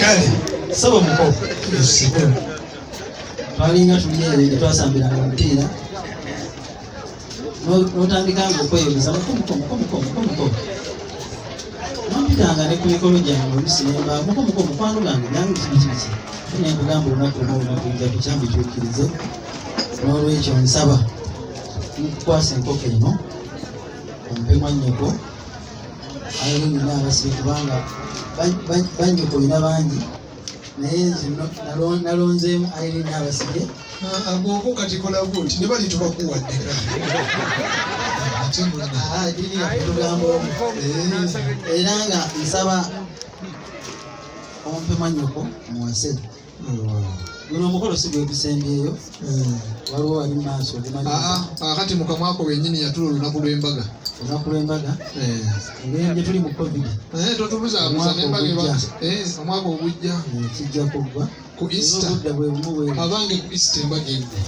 Kale sebo muko twalinga tuli eyo gye twasambiranga omupiira, n'otandika nga okweyogeza muko muko muko muko muko muko, nompitanga ne ku mikolo gyange oluusi nemba muko muko mukwano gange nange biki biki biki, nenkugamba olunaku lumu olunaku nja kukya mbituukirize. N'olwekyo nsaba nkukwasa enkoko eno ompe mwannyoko ayo nina abasibe, kubanga bannyoko olina bangi, naye nze nalonzeemu Irene Abasirye. Agwoko kati kola buti ne bali tubakuwadde ate munna. Eddiini yaffe tugamba omu. Era nga nsaba ompe mwannyoko muwase. Guno omukolo si gwe gusembyeyo, waliwo wali mu maaso ogumaliriza. Kakati mukamwako wennyini yatula olunaku lw'embaga. Olunaku lw'embaga, engeri gye tuli mu COVID. Totubuzaabuza. Omwaka n'embaga eba ogujja. Omwaka ogujja. Kijja kuggwa ku Easter. Obudde bwe bumu bwe Abange, ku Easter embaga eggwa.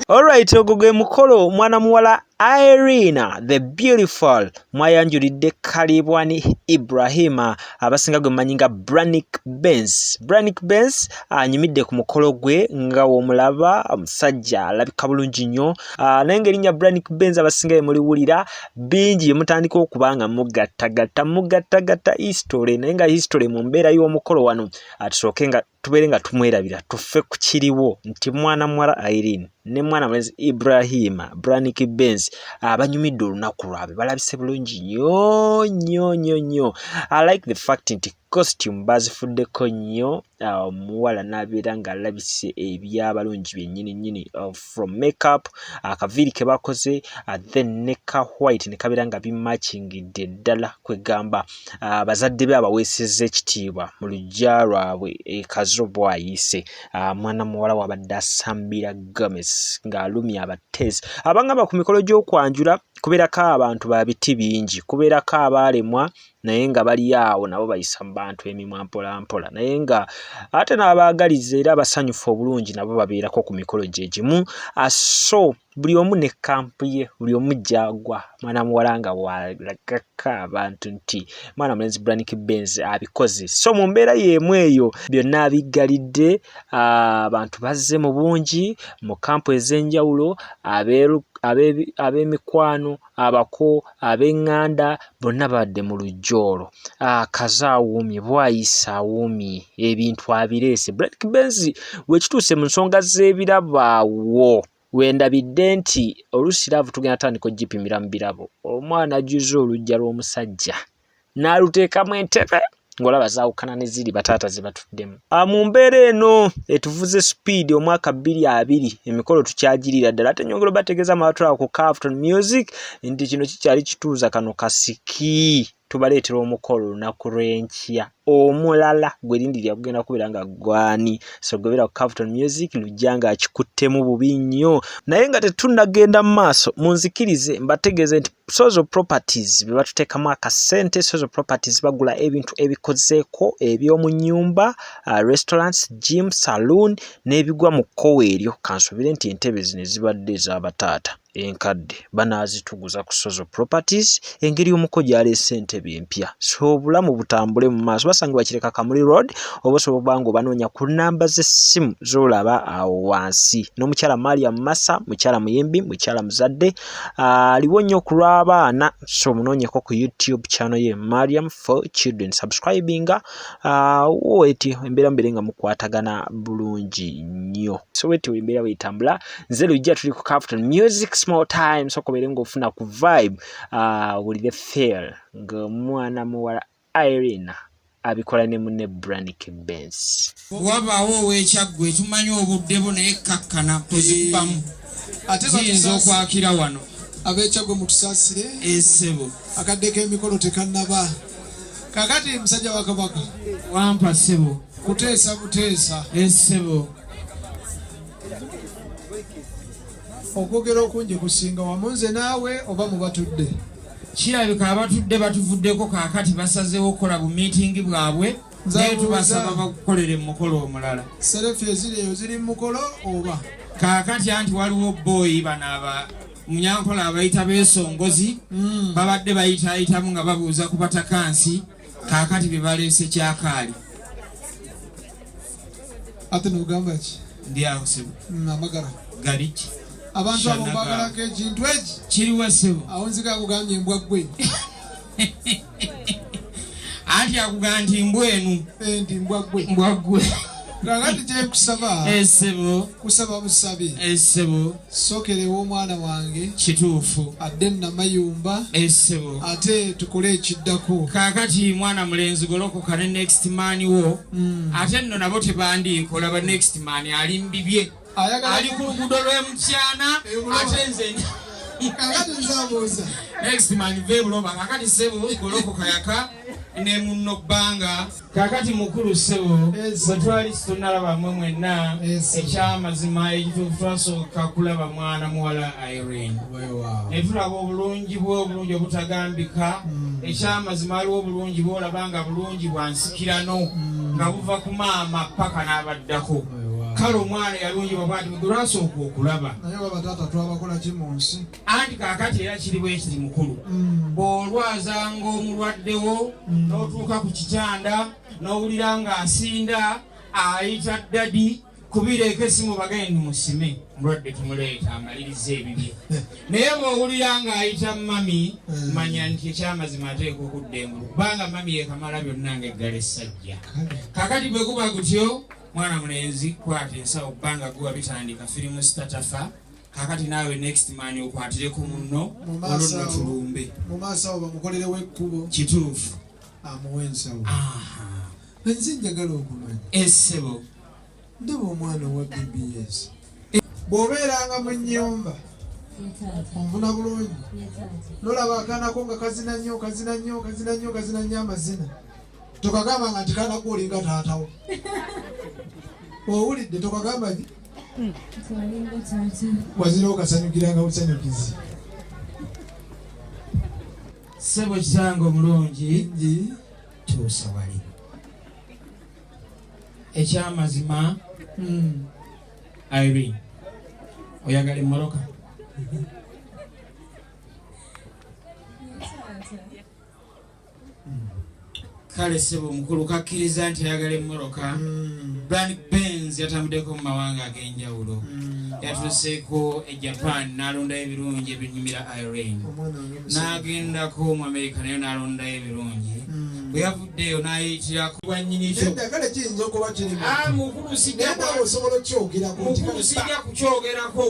Alright, ogwo gwe mukolo mwana muwala Irene the Beautiful mwayanjulidde Kalibwani Ibrahima, abasinga gwe mmanyi nga Branic Benz. Branic Benz anyumidde ku mukolo gwe nga w'omulaba omusajja alabika bulungi nnyo. Naye ng'erinnya Branic Benz abasinga bye muliwulira bingi bye mutandika okuba nga mugattagatta mugattagatta history, naye nga history mu mbeera y'omukolo wano atusooke nga tubeere nga tumwerabira, tufe ku kiriwo nti mwana muwala Irene ne mwana mulenzi Ibrahima Branic Benz abanyumidde olunaku lwabwe, balabise bulungi nnyo nnyo nnyo nnyo. I like the fact nti costume bazifuddeko nnyo, omuwala n'abeera ng'alabise ebyabalungi byennyini nnyini, from makeup, akaviiri ke bakoze, then ne ka white ne kabeera nga bimatchingidde ddala. Kwegamba bazadde be abaweesezza ekitiibwa mu luggya lwabwe e Kazo bw'ayise. Mwana muwala wabadde asambira Gomez ng'alumya abateesi abangamba ku mikolo gy'okwanjula kubeerako abantu ba biti bingi, kubeerako abaalemwa naye nga bali awo nabo bayisa mu bantu emimwa mpola mpola, naye nga ate n'abaagaliza era abasanyufu obulungi nabo babeerako ku mikolo gye gimu. So buli omu ne camp ye, buli omu gy'agwa. Mwana muwala nga walagako abantu nti mwana mulenzi Branic Benz abikoze. So mu mbeera y'emu eyo byonna abiggalidde, abantu bazze mu bungi mu camp ez'enjawulo, ab'emikwano, abako, ab'eŋŋanda bonna badde mu luggya olwo. Kazo awuumye, Bwayise awuumye, ebintu abireese. Branic Benz wekituuse mu nsonga z'ebirabo awo wendabidde nti oluusi love tugenda tandika ogipimira mu birabo. Omwana ajjuzza oluggya lw'omusajja n'aluteekamu entebe ng'olaba zaawukana ne ziri bataata ze batuddemu. Mu mbeera eno etuvuze speed omwaka 2020, emikolo tukyagirira ddala, ate nyongera obategeeza mu abatulaba ku Cafton Music nti kino kikyali kituuza kano kasiki, tubaleetera omukolo olunaku lw'enkya omulala gwe lindirira gugenda kubeera nga gwani. So gobeera ku Cafton Music, Lujja ng'akikuttemu bubi nnyo. Naye nga tetunnagenda mu maaso, munzikirize mbategeeze nti Sozo Properties be batuteekamu akasente. Sozo Properties bagula ebintu ebikozeeko eby'omu nnyumba, restaurants, gym, saloon n'ebigwa mu kkowe eryo. Kansuubire nti entebe zino ezibadde ez'abataata enkadde banaazituguza ku Sozo Properties, engeri omuko gy'aleese entebe empya, so obulamu butambule mu maaso. Basangibwa Kireka, Kamuli Road, oba osobola okuba nga obanoonya ku nnamba z'essimu z'olaba awo wansi. N'omukyala Mariam Massa, mukyala muyimbi, mukyala muzadde, aliwo nnyo ku lw'abaana, so munoonyeko ku YouTube channel ye Mariam for Children, subscribinga weti embeera mubeere nga mukwatagana bulungi nnyo. So weti embeera bwetambula, nze Lujja, tuli ku Cafton Music. Small time so kubeere ng'ofuna ku vibe, wulire feel ng'omwana muwala Irene abikola ne munne Branic Benz. Wabaawo ow'Ekyaggwe, tumanyi obudde bwo, naye kakkana tozikubamu. Ate ziyinza batusaasire. Okwakira wano. Ab'Ekyaggwe mutusaasire. Esebo. Akadde k'emikolo tekannaba. Kakati musajja wa Kabaka. Wampa ssebo. Kuteesa buteesa. Esebo. Okwogera okungi kusinga wamu nze naawe oba mubatudde. Kirabika abatudde batuvuddeko, kaakati basazeewo okukola bu meeting bwabwe, naye tubasaba bakukolere mu mukolo omulala. Selfie eziri eyo ziri mu mukolo oba? Kaakati anti waliwo boyi bano aba Munyankola abayita beesongozi babadde bayitaayitamu nga babuuza ku batakansi, kaakati bye baleese kyakaali. Ate nogamba ki? Ndi awo sebo. Amagala gali ki? Abantu abo Shanaga. bagalako ekintu eki Kiriwa sebo? Awo nziga akugambye embwa ggwe. Anti akugamba nti mbwa enu. Nti mbwa ggwe. Mbwa ggwe. Kakati kyenkusaba, Esebo. kusaba busabi. Esebo. Sokerewo omwana wange. Kituufu. Adde Namayumba. Esebo. Ate tukole ekiddako. Kaakati mwana mulenzi golokoka ne next man wo. Ate nno nabo tebandiikola ba next man ali mbibye. Ayagala Ali ku luguudo lw'emutyana, ate nze Kakati nzabuuza. Next man ve Buloba. Kakati ssebo golokoka yaka ne munno bbanga. Kakati mukulu ssebo, bwe twali situnalaba mmwe mwenna, ekyamazima ekituufu twasooka kulaba mwana muwala Irene. Ne tulaba obulungi bwe, obulungi obutagambika. Ekyamazima waliwo obulungi bw'olaba nga bulungi bwa nsikirano, nga buva ku maama paka n'abaddako. Kale omwana yalungibwa bw'ati bwe lwasooka okulaba. Naye baba taata twabakola ki mu nsi? Anti kaakati era kiri bwe kiri mukulu. Bw'olwazanga omulwaddewo, n'otuuka ku kitanda, n'owulira ng'asinda, ayita ddadi, kubireeko essimu bagende musime, mulwadde tumuleeta amalirize ebibye. Naye bw'owulira ng'ayita mami, manya nti ekyamazima ateekwa okudda engulu, kubanga mami yeekamala byonna ng'eggala essajja. Kaakati bwe guba gutyo, mwana mulenzi kwata ensawo, kubanga guba bitandika firimu sitatafa. Kaakati naawe next man okwatireko munno, olwo nno tulumbe. Mu maaso awo bamukolerewo ekkubo. Kituufu. Amuwe ensawo. Nze njagala okumanya. Essebo. Ndaba omwana owa BBS. Bw'obeeranga mu nnyumba, onvuna bulungi. N'olaba akaana ko nga kazina nnyo, kazina nnyo, kazina nnyo, kazina nnyo amazina. Tokagamba nga nti kaana ko olinga taatawo. Owulidde tokagamba nti wazira okasanyukiranga busanyukizi. Ssebo kitange omulungi, tuusa wali. Ekyamazima, Irene, oyagala emmoloka? Kale ssebo omukulu kakkiriza nti ayagala emmoloka. Brian Benz yatambuddeko mu mawanga ag'enjawulo. Yatuuseeko e Japan n'alondayo ebirungi ebinyumira Irene. N'agendako mu America nayo n'alondayo ebirungi. Bwe yavuddeyo n'ayitirako bwa nnyini kyo. Nedda, kale kiyinza okuba kiri mu- Mukulu sijja Naye naawe osobola okukyogerako nti Mukulu kale sijja kukyogerako.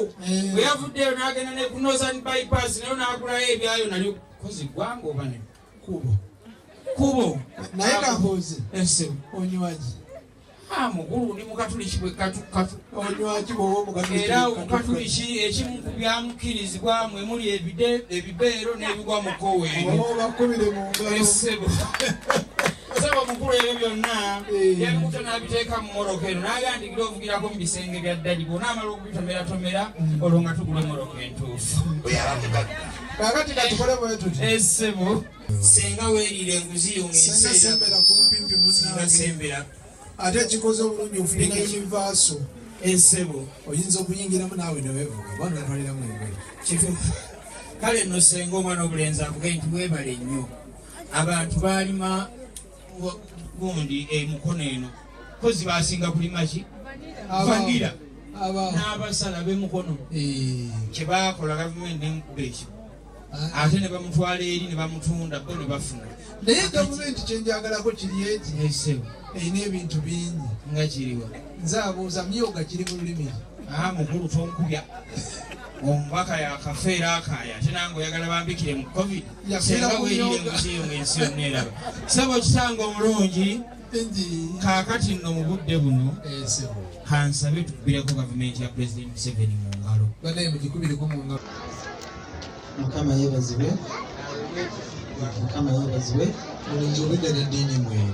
Bwe yavuddeyo n'agenda ne ku Northern Bypass nayo n'agulayo ebyayo nalyo kozi ggwanga oba ne Kubo. Kubo. Naye kambuuze. Ese. Onywaki? Mukulu ndi mukatuliki bwe katu, katu. Onywaki bw'oba omukatuliki Era bwe katu, omukatuliki ekimu ku byamukkirizibwa mwe muli ebibeero n'ebigwa mu kkowe eryo. Oba obakubire mu ngalo. Ssebo. Ssebo mukulu ebyo byonna yabikuta n'abiteeka mu mmoloka eno n'agandikira ovugirako mu bisenge bya ddadi bw'onaamala okubitomeratomerera olwo nga tugula emmoloka entuufu. Kaakati katukole bwe tuti. Ssebo. Ssenga weeriire enguzi yo ng'ensi Ssenga era- sembera kumpimpi munnange. Ssenga sembera. Ate ekikoze obulungi ofunye na universal. Ssebo. Oyinza okuyingiramu naawe ne weevuga, oba n'otwaliramu engoye. Kituufu. Kale nno ssenga omwana obulenzi akuge nti weebale nnyo. Abantu baalima gundi emukono eno. Kozi baasinga kulima ki? Vanilla. N'abasala b'emukono. Kye baakola gavumenti n'emukuba ekibu. Ate ne bamutwala eri ne bamutunda bo ne bafuna. Naye gavumenti kye njagalako kiri eki? Ssebo. Erina ebintu bingi. Nga kiriwa? Nze abuuza myoga kiri mu lulimi. Mukulu tonkubya. Omubaka yakafa era akaaya, ate nange oyagala bambikire mu COVID. Yafiira Ssenga ku weerire myoga. enguzi yo ng'ensi yonna eraba. Ssebo kitange omulungi, kaakati nno mu budde buno, kansabe tukubireko gavumenti ya Pulezidenti Museveni mu ngalo. Bannaye mugikubireko mu ngalo. Mukama yeebazibwe. Mukama yeebazibwe. Mulungi obwedda n'eddiini mweri.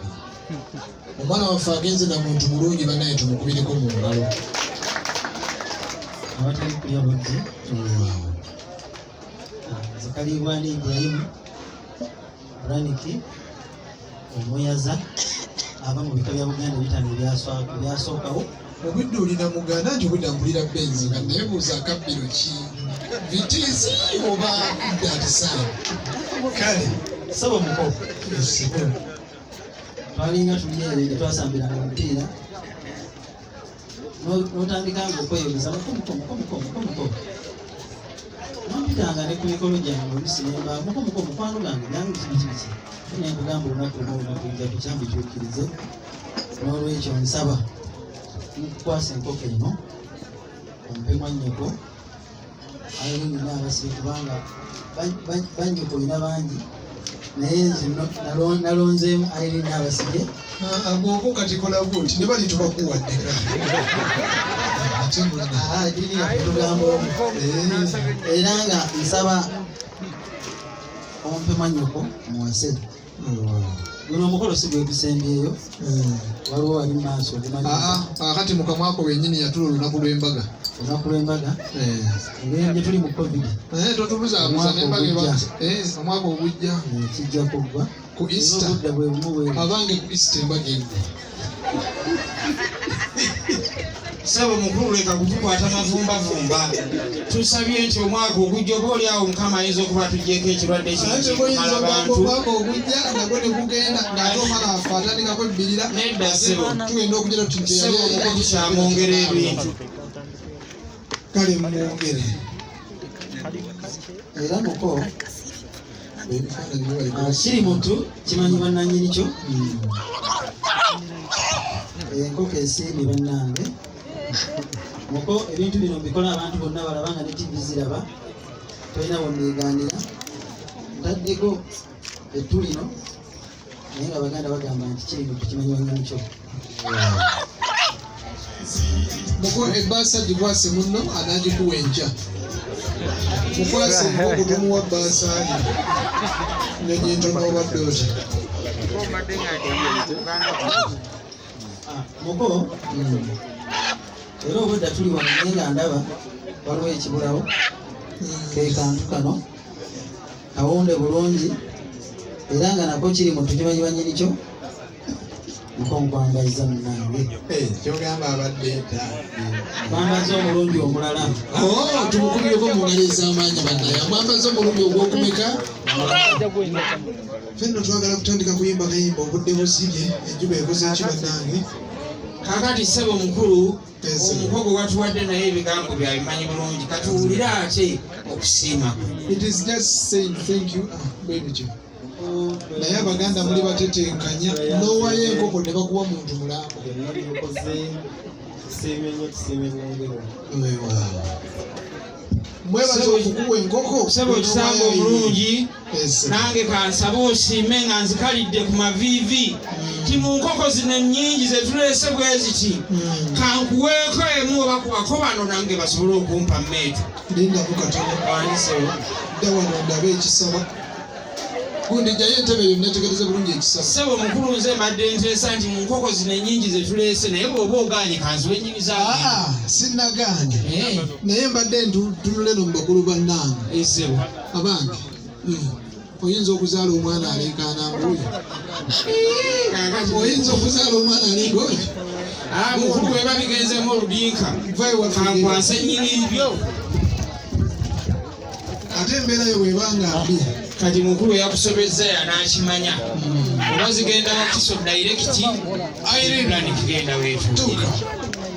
Omwana waffe agenze na muntu mulungi, bannaye tumukubireko mu ngalo. Abatali kulya bujji. Nze Kaliibwa ndi Ibrahimu Braniki Omuyaza ava mu bika bya Buganda ebitaano ebyasookawo. Obudde olina muganda nti obudde mpulira Benzi nga neebuuza akabbiro ki? Vitz oba Datsun? Kale Sebo muko, twalinga tuli eyo gye twasambiranga omupiira, n'otandika nga okweyogeza muko muko muko muko muko muko, nompitanga ne ku mikolo gyange oluusi nemba muko muko mukwano gange nange biki biki biki, nenkugamba olunaku lumu olunaku lujja kukya mbikyukirize. N'olwekyo nsaba nkukwasa enkoko eno ompe mwannyoko Irene Naabasire, kubanga bannyoko olina bangi, naye nze nalonzeemu Irene Naabasire. Agwoko kati kola bwoti ne bali tubakuwadde ate munna. Eddiini yaffe tugamba omu. Era nga nsaba ompe mwannyoko muwase. Guno omukolo si gwe gusembyeyo, waliwo wali mu maaso ogumaliriza. Kaakati mu kamwako wennyini yatula olunaku lw'embaga. Olunaku lw'embaga, engeri gye tuli mu COVID, Totubuzaabuza Omwaka n'embaga eba ogujja. Omwaka ogujja. Kijja kuggwa. Ku Easter. Era obudde bwe bumu bwe bumu. Abange ku Easter embaga eggwa. Ssebo mukulu, leka kutukwata mavumbavumba. Tusabye nti omwaka ogujja oba oli awo Mukama ayinza okuba atuggyeko ekirwadde kino Anti kimala muyinza ogamba bantu. omwaka ogujja nagwo ne gugenda ng'ate omwana waffe atandika kwebbirira. Nedda ssebo. Tugenda okugira tuti nti Ssebo yali omuko tukyamwongera ebintu. Kale mwongere. Era muko, Ebifaananyi bibali kiri mutu kimanyi bannannyini kyo. Enkoko esiimye bannange. Muko, ebintu bino mbikola abantu bonna balaba nga ne TV ziraba, tolina bwonneegaanira. Ntaddeko ettu lino, naye nga Abaganda bagamba nti kiri mutu kimanyi bannannyini kyo. Muko, ebbaasa gikwase munno anaagikuwa enkya. Mukwase enkoko, tumuwa bbaasa ye. Nnyonyi ntono obadde oti. Muko, era obwedda tuli wano naye nga ndaba waliwo ekibulawo. Ke kantu kano kawunde bulungi, era nga nako kiri mu tukimanyi bannyini kyo. Muko, nkwambaza munnange. Kyogamba abadde dda. Kwambaza omulundi omulala. Oh, tumukubireko mu ngalo ez'amaanyi bannaye. Amwambaza omulundi ogwokumeka. Ffe nno twagala kutandika kuyimba kayimba, obudde buzibye, enjuba ekoze ki bannange. Kaakati ssebo mukulu, Yes. omuko gwe watuwadde naye ebigambo byabimanyi bulungi, katuwulire ate okusiima kwe. It is just saying thank you. Bwe bityo. Naye Abaganda muli batetenkanya, n'owayo enkoko ne bakuwa muntu mulamba. Byonna byokoze tusiimye nnyo, tusiimye mwongerwa. Weewaawo. Mwebaza okukuwa enkoko. Ssebo kisambo omulungi, Yes. nange kansabe osiime nga nzikalidde ku maviivi ti mu nkoko zino ennyingi ze tuleese bwe ziti, kankuweeko emu oba kubako bano nange basobole okumpa mmeetu. Lindamu katono. Wandisewo. Dda wano ndabe ekisaba. Gundi jjayo entebe yonna etegereze bulungi ekisaba. Ssebo mukulu, nze mbadde nteesa nti mu nkoko zino ennyingi ze tuleese, naye bw'oba ogaanye kanziwe ennyini za Aa, sinnagaanye. Naye mbadde ntunule no mu bakulu bannange. Ssebo. Abange, oyinza okuzaala omwana aleekaana ng'oyo? Oyinza okuzaala omwana alinga oyo? Mukulu, bweba bigenzemu oludinka, Vayo waffe. kankwase ennyini byo. Ate embeera yo bw'ebanga mbi. Kati mukulu yakusobezza yanakimanya oba zigenda Wakiso direct, Irene kigenda weetuulire. Tuuka.